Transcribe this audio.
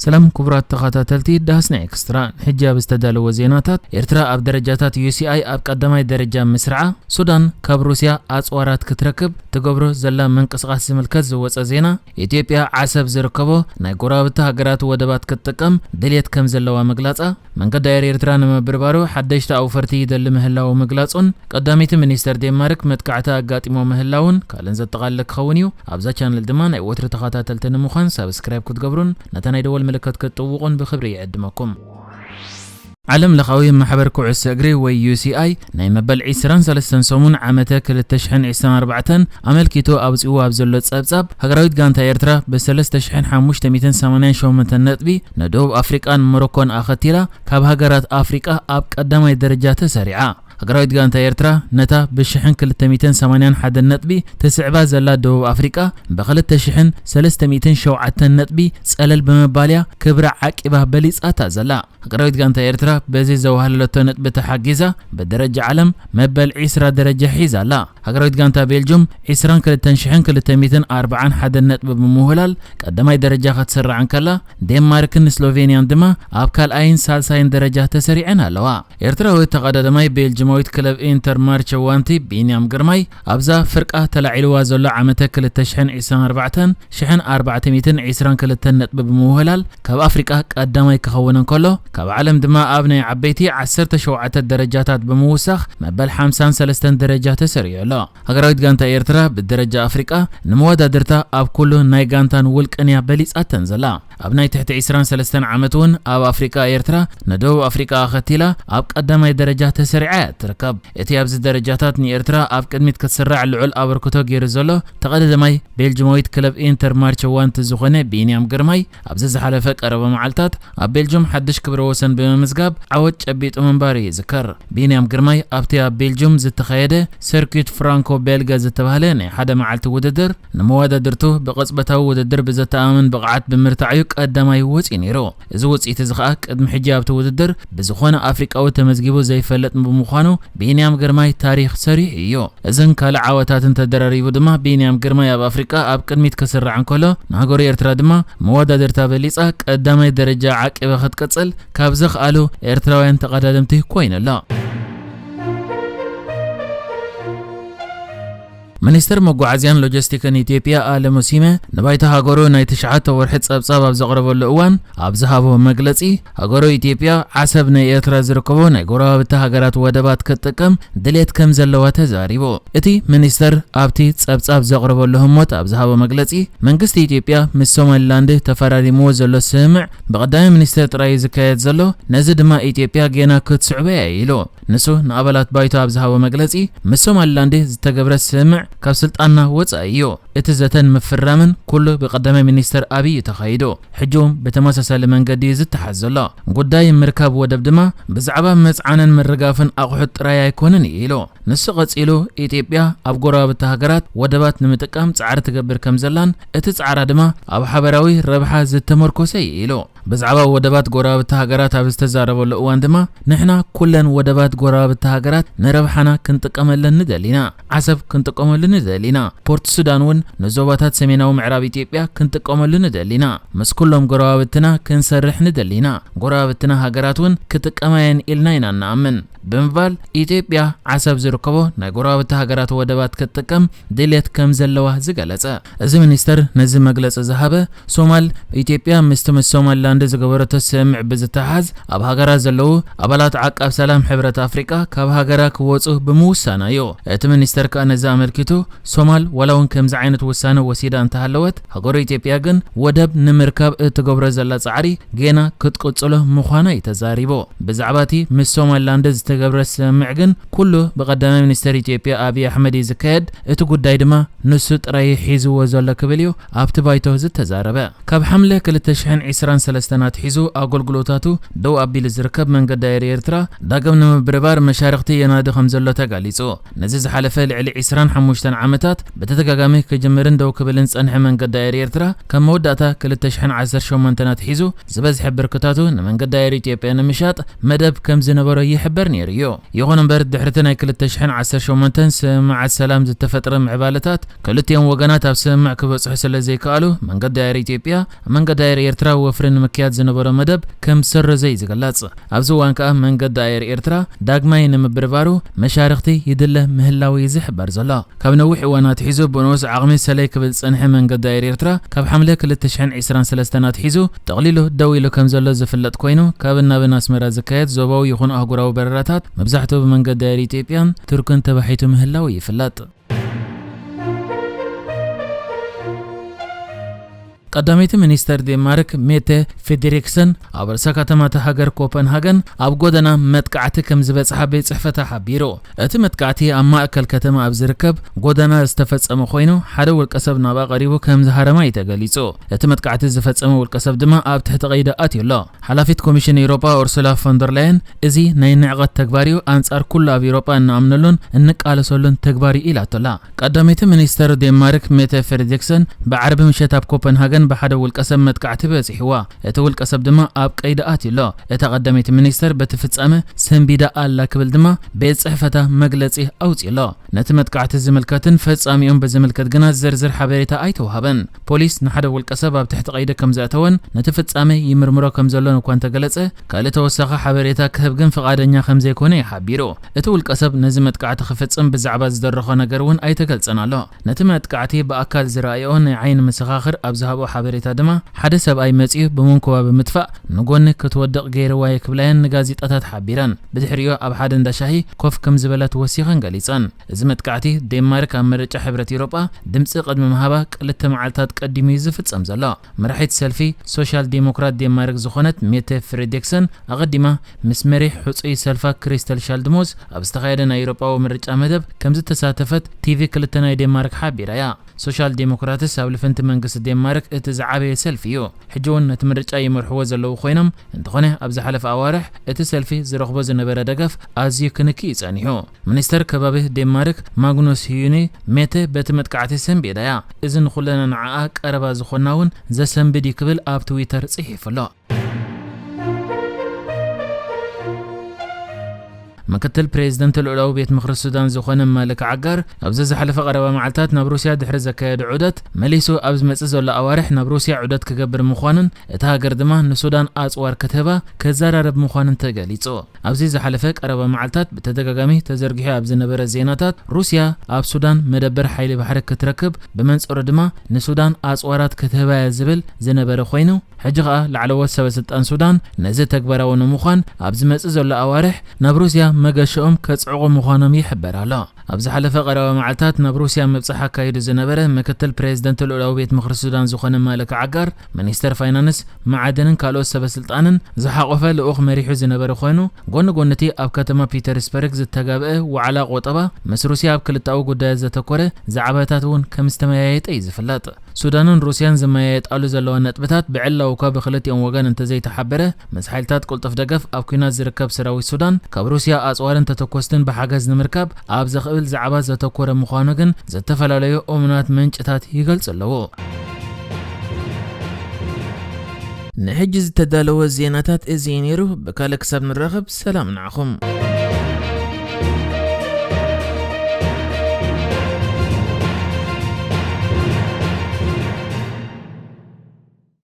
ሰላም ክቡራት ተኸታተልቲ ዳህስና ኤክስትራ፣ ሕጂ ኣብ ዝተዳለወ ዜናታት፣ ኤርትራ ኣብ ደረጃታት ዩ ሲ ኣይ ኣብ ቀዳማይ ደረጃ ምስርዓ፣ ሱዳን ካብ ሩስያ ኣጽዋራት ክትረክብ ትገብሮ ዘላ ምንቅስቓስ ዝምልከት ዝወጸ ዜና፣ ኢትዮጵያ ዓሰብ ዝርከቦ ናይ ጎረባብቲ ሃገራት ወደባት ክትጥቀም ድልየት ከም ዘለዋ ምግላጻ፣ መንገዲ ኣየር ኤርትራ ንምብርባሩ ሓደሽቲ ኣውፈርቲ ይደሊ ምህላዉ ምግላጹን፣ ቀዳመይቲ ሚኒስተር ዴንማርክ መጥቃዕቲ ኣጋጢሞ ምህላዉን ካልእን ዘጠቓልል ክኸውን እዩ። ኣብዛ ቻነል ድማ ናይ ወትሪ ተኸታተልቲ ንምዃን ሳብስክራይብ ክትገብሩን ነታ ናይ ደወል ምልክት ክትጥውቑን ብኽብሪ ይዕድመኩም። ዓለም ለኻዊ ማሕበር ኩዕሶ እግሪ ወይ ዩ ሲ ኣይ ናይ መበል ዕስራን ሰለስተን ሰሙን ዓመተ ክልተ ሽሕን ዕስራን ኣርባዕተን ኣመልኪቱ ኣውጺኡ ኣብ ዘሎ ጸብጻብ፣ ሃገራዊት ጋንታ ኤርትራ ብሰለስተ ሽሕን ሓሙሽተ ሚእትን ሰማንያን ሸሞንተን ነጥቢ ንደቡብ ኣፍሪቃን ሞሮኮን ኣኸቲላ ካብ ሃገራት ኣፍሪቃ ኣብ ቀዳማይ ደረጃ ተሰሪዓ። ሃገራዊት ጋንታ ኤርትራ ነታ ብሽሕን ክልተ ሚእትን ሰማንያን ሓደን ነጥቢ ትስዕባ ዘላ ደቡብ ኣፍሪቃ ብክልተ ሽሕን ሰለስተ ሚእትን ሸውዓተን ነጥቢ ጸለል ብምባል እያ ክብራ ዓቂባ በሊጻታ ዘላ። ሃገራዊት ጋንታ ኤርትራ በዚ ዘዋህለለቶ ነጥቢ ተሓጊዛ ብደረጃ ዓለም መበል ዕስራ ደረጃ ሒዛ ኣላ። ሃገራዊት ጋንታ ቤልጁም ዕስራን ክልተን ሽሕን ክልተ ሚእትን ኣርባዓን ሓደን ነጥቢ ብምውህላል ቀዳማይ ደረጃ ክትስራዕ እንከላ፣ ዴንማርክን ስሎቬንያን ድማ ኣብ ካልኣይን ሳልሳይን ደረጃ ተሰሪዐን ኣለዋ። ኤርትራዊ ተቐዳዳማይ ቤልጅማዊት ክለብ ኢንተር ማርቸ ዋንቲ ቢንያም ግርማይ ኣብዛ ፍርቃ ተላዒልዋ ዘሎ ዓመተ ክልተ ሽሕን ዕስራን ኣርባዕተን ሽሕን ኣርባዕተ ሚእትን ዕስራን ክልተን ነጥቢ ብምውህላል ካብ ኣፍሪቃ ቀዳማይ ክኸውን እንከሎ፣ ካብ ዓለም ድማ ኣብ ናይ ዓበይቲ ዓሰርተ ሸውዓተ ደረጃታት ብምውሳኽ መበል ሓምሳን ሰለስተን ደረጃ ተሰሪዑ ኣሎ። ሃገራዊት ጋንታ ኤርትራ ብደረጃ ኣፍሪቃ ንመወዳድርታ ኣብ ኩሉ ናይ ጋንታን ውልቅን እያ በሊጻተን ዘላ። ኣብ ናይ ትሕቲ ዕስራን ሰለስተን ዓመት እውን ኣብ ኣፍሪቃ ኤርትራ ንደቡብ ኣፍሪቃ ኣኸቲላ ኣብ ቀዳማይ ደረጃ ተሰሪዓ እያ ትርከብ። እቲ ኣብዚ ደረጃታት ንኤርትራ ኣብ ቅድሚት ክትስራዕ ልዑል ኣበርክቶ ገይሩ ዘሎ ተቐዳዳማይ ቤልጅማዊት ክለብ ኢንተር ማርቸ ዋንቲ ዝኾነ ቢንያም ግርማይ ኣብዚ ዝሓለፈ ቀረባ መዓልታት ኣብ ቤልጅም ሓድሽ ክብረ ወሰን ብምምዝጋብ ዓወት ጨቢጡ ምንባሩ ይዝከር። ቢንያም ግርማይ ኣብቲ ኣብ ቤልጅም ዝተኻየደ ሰርኪት ፍራንኮ ቤልገ ዝተባህለ ናይ ሓደ መዓልቲ ውድድር ንመወዳድርቱ ብቕጽበታዊ ውድድር ብዘተኣማምን ብቕዓት ብምርታዕ እዩ ቀዳማይ ወጺኡ ነይሩ። እዚ ውጽኢት እዚ ኸኣ ቅድሚ ሕጂ ኣብቲ ውድድር ብዝኾነ ኣፍሪቃዊ ተመዝጊቡ ዘይፈልጥ ብምዃኑ ቢንያም ግርማይ ታሪኽ ሰሪሑ እዩ። እዝን ካልእ ዓወታትን ተደራሪቡ ድማ ቢንያም ግርማይ ኣብ ኣፍሪቃ ኣብ ቅድሚት ክስራዕ እንከሎ ንሃገሩ ኤርትራ ድማ መወዳድርታ በሊጻ ቀዳማይ ደረጃ ዓቂባ ክትቅጽል ካብ ዘኽኣሉ ኤርትራውያን ተቐዳደምቲ ኮይኑ ኣሎ። ሚኒስትር መጓዓዝያን ሎጂስቲክን ኢትዮጵያ ኣለሙ ሲመ ንባይቶ ሃገሩ ናይ ትሽዓተ ወርሒ ጸብጻብ ኣብ ዘቕረበሉ እዋን ኣብ ዝሃቦ መግለጺ፣ ሃገሩ ኢትዮጵያ ዓሰብ ናይ ኤርትራ ዝርከቦ ናይ ጎረባብቲ ሃገራት ወደባት ክትጥቀም ድሌት ከም ዘለዋ ተዛሪቡ። እቲ ሚኒስተር ኣብቲ ጸብጻብ ዘቕረበሉ ህሞት ኣብ ዝሃቦ መግለጺ፣ መንግስቲ ኢትዮጵያ ምስ ሶማሊላንድ ተፈራሪምዎ ዘሎ ስምምዕ ብቐዳማይ ሚኒስተር ጥራይ እዩ ዝካየድ ዘሎ፣ ነዚ ድማ ኢትዮጵያ ጌና ክትስዕቦ እያ ኢሉ። ንሱ ንኣባላት ባይቶ ኣብ ዝሃቦ መግለጺ፣ ምስ ሶማሊላንድ ዝተገብረ ስምምዕ ካብ ስልጣንና ወጻኢ እዩ። እቲ ዘተን ምፍራምን ኩሉ ብቀዳማይ ሚኒስተር ኣብይ እዩ ተኻይዱ። ሕጂ እውን ብተመሳሳሊ መንገዲ እዩ ዝተሓዝ ዘሎ። ጉዳይ ምርካብ ወደብ ድማ ብዛዕባ መጽዓንን ምርጋፍን ኣቑሑት ጥራይ ኣይኮነን እዩ ኢሉ። ንሱ ቀጺሉ፣ ኢትዮጵያ ኣብ ጎረባብቲ ሃገራት ወደባት ንምጥቃም ጻዕሪ ትገብር ከም ዘላን እቲ ጻዕራ ድማ ኣብ ሓበራዊ ረብሓ ዝተመርኮሰ እዩ ኢሉ። ብዛዕባ ወደባት ጎረባብቲ ሃገራት ኣብ ዝተዛረበሉ እዋን ድማ፣ ንሕና ኩለን ወደባት ጎረባብቲ ሃገራት ንረብሓና ክንጥቀመለን ንደሊ ኢና። ዓሰብ ክንጥቀመሉ ንደሊ ኢና። ፖርት ሱዳን እውን ንዞባታት ሰሜናዊ ምዕራብ ኢትዮጵያ ክንጥቀመሉ ንደሊ ኢና። ምስ ኩሎም ጎረባብትና ክንሰርሕ ንደሊ ኢና። ጎረባብትና ሃገራት እውን ክጥቀማ እየን ኢልና ኢና እንኣምን። ብምባል ኢትዮጵያ ዓሰብ ዝርከቦ ናይ ጎረባብቲ ሃገራት ወደባት ክትጥቀም ድልየት ከም ዘለዋ ዝገለጸ። እዚ ሚኒስተር ነዚ መግለጺ ዝሃበ ሶማል ኢትዮጵያ ምስቲ ምስ ሶማሊላንድ ዝገበረቶ ስምምዕ ብዝተሓዝ ኣብ ሃገራ ዘለዉ ኣባላት ዓቃብ ሰላም ሕብረት ኣፍሪቃ ካብ ሃገራ ክወጹ ብምውሳና እዩ። እቲ ሚኒስተር ከኣ ነዚ ኣመልኪቱ ሶማል ዋላ እውን ከምዚ ዓይነት ውሳነ ወሲዳ እንተሃለወት ሃገሩ ኢትዮጵያ ግን ወደብ ንምርካብ እትገብሮ ዘላ ጻዕሪ ጌና ክትቅጽሎ ምዃና እዩ ተዛሪቡ። ብዛዕባ እቲ ምስ ሶማሊላንድ ዝተገብረ ስምምዕ ግን ኩሉ ብቐዳማይ ሚኒስተር ኢትዮጵያ ኣብይ ኣሕመድ እዩ ዝካየድ፣ እቲ ጉዳይ ድማ ንሱ ጥራይ ሒዝዎ ዘሎ ክብል እዩ ኣብቲ ባይቶ ዝተዛረበ። ካብ ሓምለ ክልተ ሽሕን ዕስራን ሰለስተን ኣትሒዙ ኣገልግሎታቱ ደው ኣቢሉ ዝርከብ መንገዲ ኣየር ኤርትራ ዳግም ንምብርባር መሻርኽቲ የናዲ ከም ዘሎ ተጋሊጹ። ነዚ ዝሓለፈ ልዕሊ ዕስራን ሓሙሽተን ዓመታት ብተደጋጋሚ ክጅምርን ደው ክብልን ዝጸንሐ መንገዲ ኣየር ኤርትራ ካብ መወዳእታ ክልተ ሽሕን ዓሰርተ ሸሞንተን ኣትሒዙ ዝበዝሐ ብርክታቱ ንመንገዲ ኣየር ኢትዮጵያ ንምሻጥ መደብ ከም ዝነበሮ ይሕበር ነይሩ እዩ። ይኹን እምበር ድሕሪ እቲ ናይ ክልተ ሽሕን ዓሰርተ ሸሞንተን ስምምዓት ሰላም ዝተፈጥረ ምዕባለታት ክልቲኦም ወገናት ኣብ ስምምዕ ክበጽሑ ስለ ዘይከኣሉ መንገዲ ኣየር ኢትዮጵያ መንገዲ ኣየር ኤርትራ ወፍሪ ንምክ ክያድ ዝነበሮ መደብ ከም ዝሰረዘ እዩ ዝግለጽ። ኣብዚ እዋን ከኣ መንገዲ ኣየር ኤርትራ ዳግማይ ንምብርባሩ መሻርኽቲ ይድለ ምህላው እዩ ዝሕበር ዘሎ። ካብ ነዊሕ እዋን ኣትሒዙ ብንኡስ ዓቕሚ ሰለይ ክብል ዝጸንሐ መንገዲ ኣየር ኤርትራ ካብ ሓምለ ክልተ ሽሕን ዕስራን ሰለስተን ኣትሒዙ ጠቕሊሉ ደው ኢሉ ከም ዘሎ ዝፍለጥ ኮይኑ፣ ካብን ናብን ኣስመራ ዝካየድ ዞባዊ ይኹን ኣህጉራዊ በረራታት መብዛሕትኡ ብመንገዲ ኣየር ኢትዮጵያን ቱርክን ተባሒቱ ምህላው ይፍለጥ። ቀዳመይቲ ሚኒስተር ዴንማርክ ሜተ ፍሬድሪክሰን ኣብ ርእሰ ከተማ እታ ሃገር ኮፐንሃገን ኣብ ጎደና መጥቃዕቲ ከም ዝበጽሓ ቤት ጽሕፈታ ሓቢሩ። እቲ መጥቃዕቲ ኣብ ማእከል ከተማ ኣብ ዝርከብ ጎደና ዝተፈጸመ ኮይኑ፣ ሓደ ውልቀ ሰብ ናብኣ ቀሪቡ ከም ዝሃረማ እዩ ተገሊጹ። እቲ መጥቃዕቲ ዝፈጸመ ውልቀ ሰብ ድማ ኣብ ትሕቲ ቀይዲ ኣትዩ ኣሎ። ሓላፊት ኮሚሽን ኤውሮጳ ኡርሱላ ፎንደር ላየን፣ "እዚ ናይ ንዕቐት ተግባር እዩ፣ ኣንጻር ኩሉ ኣብ ኤውሮጳ እንኣምነሉን እንቃለሰሉን ተግባር እዩ" ኢላቶ ኣላ። ቀዳመይቲ ሚኒስተር ዴንማርክ ሜተ ፍሬድሪክሰን ብዓርቢ ምሸት ኣብ ኮፐንሃገን ብሓደ ውልቀ ሰብ መጥቃዕቲ በጺሕዋ። እቲ ውልቀ ሰብ ድማ ኣብ ቀይዲ ኣትዩ ኣሎ። እታ ቀዳመይቲ ሚኒስተር በቲ ፍጻመ ሰንቢዳ ኣላ ክብል ድማ ቤት ጽሕፈታ መግለጺ ኣውጺኡ ኣሎ። ነቲ መጥቃዕቲ ዝምልከትን ፈጻሚኡን ብዝምልከት ግና ዝርዝር ሓበሬታ ኣይተዋህበን። ፖሊስ ንሓደ ውልቀ ሰብ ኣብ ትሕቲ ቀይዲ ከም ዘእተወን ነቲ ፍጻመ ይምርምሮ ከም ዘሎን እኳ እንተገለጸ፣ ካልእ ተወሳኺ ሓበሬታ ክህብ ግን ፍቓደኛ ከም ዘይኮነ እዩ ሓቢሩ። እቲ ውልቀ ሰብ ነዚ መጥቃዕቲ ክፍጽም ብዛዕባ ዝደረኾ ነገር እውን ኣይተገልጸን ኣሎ። ነቲ መጥቃዕቲ ብኣካል ዝረኣየኦ ናይ ዓይኒ መሰኻኽር ኣብ ዝሃብኦ ሓበሬታ ድማ፣ ሓደ ሰብኣይ መጺኡ ብመንኮባ ብምጥፋእ ንጎኒ ክትወድቕ ገይርዋ እየ ክብላ እየን ንጋዜጣታት ሓቢረን። ብድሕሪኡ ኣብ ሓደ እንዳ ሻሂ ኮፍ ከም ዝበላ ተወሲኸን ገሊጸን። እዚ መጥቃዕቲ ዴንማርክ ኣብ ምርጫ ሕብረት ኤውሮጳ ድምጺ ቅድሚ ምሃባ ክልተ መዓልታት ቀዲሙ እዩ ዝፍጸም ዘሎ። መራሒት ሰልፊ ሶሻል ዴሞክራት ዴንማርክ ዝኾነት ሜተ ፍሬድሪክሰን ኣቐዲማ ምስ መሪሕ ሕጹይ ሰልፋ ክሪስተል ሻልድሞዝ ኣብ ዝተኻየደ ናይ ኤውሮጳዊ ምርጫ መደብ ከም ዝተሳተፈት ቲቪ ክልተ ናይ ዴንማርክ ሓቢራ እያ። ሶሻል ዴሞክራትስ ኣብ ልፍንቲ መንግስቲ ዴንማርክ እቲ ዝዓበየ ሰልፊ እዩ። ሕጂ እውን ነቲ ምርጫ ይመርሕዎ ዘለዉ ኮይኖም፣ እንተኾነ ኣብ ዝሓለፈ ኣዋርሕ እቲ ሰልፊ ዝረኽቦ ዝነበረ ደገፍ ኣዝዩ ክንኪ እዩ ጸኒሑ። ሚኒስተር ከባቢ ዴንማርክ ማግኑስ ሂዩኒ ሜተ በቲ መጥቃዕቲ ሰንቢዳ እያ። "እዚ ንኹለና ንዓኣ ቀረባ ዝኾንና እውን ዘሰንብድ እዩ" ክብል ኣብ ትዊተር ጽሒፉ ኣሎ። ምክትል ፕሬዚደንት ልኡላዊ ቤት ምኽሪ ሱዳን ዝኾነ ማልክ ዓጋር፣ ኣብዚ ዝሓለፈ ቀረባ መዓልታት ናብ ሩስያ ድሕሪ ዘካየዶ ዑደት፣ መሊሱ ኣብ ዝመጽእ ዘሎ ኣዋርሕ ናብ ሩስያ ዑደት ክገብር ምዃኑን፣ እታ ሃገር ድማ ንሱዳን ኣጽዋር ክትህባ ክዘራረብ ምዃኑን ተገሊጹ። ኣብዚ ዝሓለፈ ቀረባ መዓልታት ብተደጋጋሚ ተዘርጊሑ ኣብ ዝነበረ ዜናታት፣ ሩስያ ኣብ ሱዳን መደበር ሓይሊ ባሕሪ ክትረክብ፣ ብመንጽሩ ድማ ንሱዳን ኣጽዋራት ክትህባ እያ ዝብል ዝነበረ ኮይኑ፣ ሕጂ ኸኣ ላዕለዎት ሰበ ስልጣን ሱዳን ነዚ ተግባራዊ ንምዃን ኣብ ዝመጽእ ዘሎ ኣዋርሕ ናብ ሩስያ መገሸኦም ከጽዕቑ ምዃኖም ይሕበር ኣሎ። ኣብ ዝሓለፈ ቀረባ መዓልታት ናብ ሩስያ ምብጻሕ ኣካይዱ ዝነበረ ምክትል ፕሬዚደንት ልኡላዊ ቤት ምኽሪ ሱዳን ዝኾነ ማልክ ዓጋር፣ ሚኒስተር ፋይናንስ፣ መዓድንን ካልኦት ሰበ ስልጣንን ዝሓቖፈ ልኡኽ መሪሑ ዝነበረ ኮይኑ፣ ጎኒ ጎኒ እቲ ኣብ ከተማ ፒተርስበርግ ዝተጋብአ ዋዕላ ቆጠባ፣ ምስ ሩስያ ኣብ ክልተኣዊ ጉዳያት ዘተኮረ ዛዕባታት እውን ከም ዝተመያየጠ እዩ ዝፍለጥ። ሱዳንን ሩስያን ዝመያየጣሉ ዘለዋ ነጥብታት ብዕላዊ እኳ ብክልቲኦም ወገን እንተዘይተሓበረ፣ ምስ ሓይልታት ቅልጡፍ ደገፍ ኣብ ኲናት ዝርከብ ሰራዊት ሱዳን ካብ ሩስያ ኣጽዋርን ተተኮስትን ብሓገዝ ንምርካብ ኣብ ዘኽእል ዛዕባ ዘተኮረ ምዃኑ ግን ዝተፈላለዩ እሙናት ምንጭታት ይገልጹ ኣለዉ። ንሕጂ ዝተዳለወ ዜናታት እዚ እዩ ነይሩ። ብካልእ ክሳብ ንራኸብ ሰላም ንዓኹም።